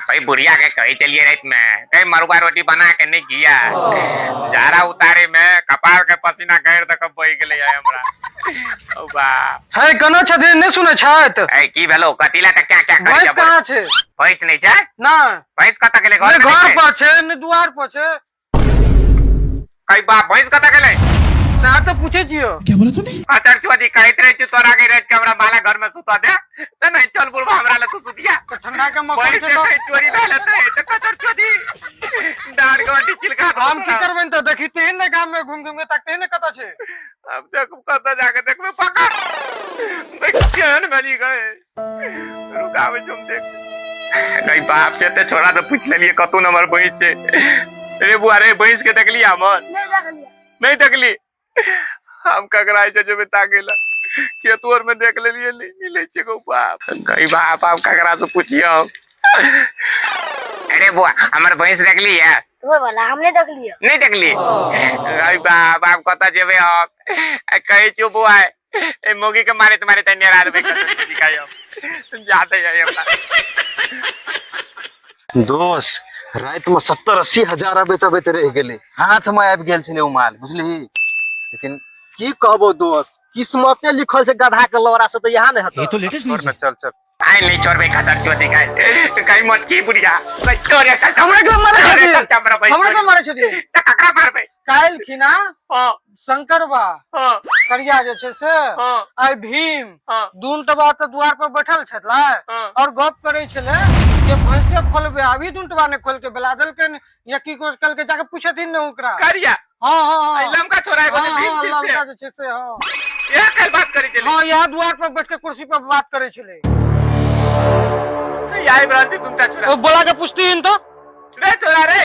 बाप, ई बुढ़िया के कहै छलियै राति में, ए मरुआ रोटी बना के नहीं घिया। जाड़ा उतारे में कपार के पसीना गैर तक बहि गेलै हमरा। ओ बाप। है कना छथिन, नहि सुनै छथि। ए की भेलो, कथी ला त क्या क्या करै भैंस छै? कहाँ छै? भैंस नहि छै? नहि। भैंस कतऽ गेलै? घर नहि में नहि घर छै? पर छै, नहि दुआर पर छै। कई बाप, भैंस कतऽ गेलै? सएह तऽ पूछै छियौ। अतर चोदी कहैत रहै छी तोरा के राति के हमरा बाला घर में सुतऽ दे तऽ नहि। चल बुढ़बा, हमरा लए तू सुतिया। तऽ ठंडा के मौसम भैंस छै तऽ के चोरी भेल हेतै तऽ कचर चोदी डार के बाटी छिलका। हम की करबनि तऽ देखिते ने गाम में घुमि घुमि के तकते ने कतऽ छै। अब देखू कतऽ जाके देखबै, पकड़ देख केहन भेली गए। रुकाबै छी हम देख। नहीं बाप से ते छोड़ा तो पूछ लेलिए कतौ नंबर भैंस छै। रे बुआ रे, भैंस के देखली हमर? नहीं देखलिए। नहीं देखली? हम ककरा छै जेबै ताके ला? खेतो आर में देख लेलिए, नहीं मिलै छै गो बाप। कही बाप, आप ककरा से पूछियो? अरे बुआ, हमर भैंस देखली है? तोर वाला हम नहीं देखलिए। नहीं देखली? अरे बाप, आप कतऽ जेबै हम? आ कहै छियौ बुआ, ए मौगी के मारे तुम्हारे तन्ने रात में कसम जाते जाइए अपना। दोस, राति में 70-80 हजार अबैत अबैत रहि गेलै, हाथ में आबि गेल छलै ओ माल, बुझलिही? लेकिन की कहबो दोस्त, किस्मते लिखल छै गधा के लौरा से तऽ यहाँ नहि हेतौ। ये तो लेटेस्ट न्यूज है। चल चल। आइ नहीं छोड़बे खतर चोदी गाय कहीं मत की बुढ़िया तोरे कल। हमरा के मारै छथिन। हमरा हमरा के मारै छथिन। ककरा मारबै? काल्हि खिना हाँ। शंकरबा हाँ। करिया जे छै से हाँ। आइ भीम हाँ। दून टबा तऽ दुआर पर बैठल छलै हाँ। और गप करै छलै जे भैंसे खोलबे अभी दून टबा ने खोल के बेला देलकनि या की कुछ कल के, जाके पूछथिन ने ओकरा। करिया? हाँ हाँ हाँ ई लमका छोरा एगो जे हाँ। भीम हाँ। छै से? लमका जे छै से, हाँ। इएह काल्हि बात करै छलै? हाँ, यहाँ दुआर पर बैठ के कुर्सी पर बात करै छलै। आबि रहल छै तुमटा छोरा। ओ बोला के पूछथिन तो। रे छोरा रे।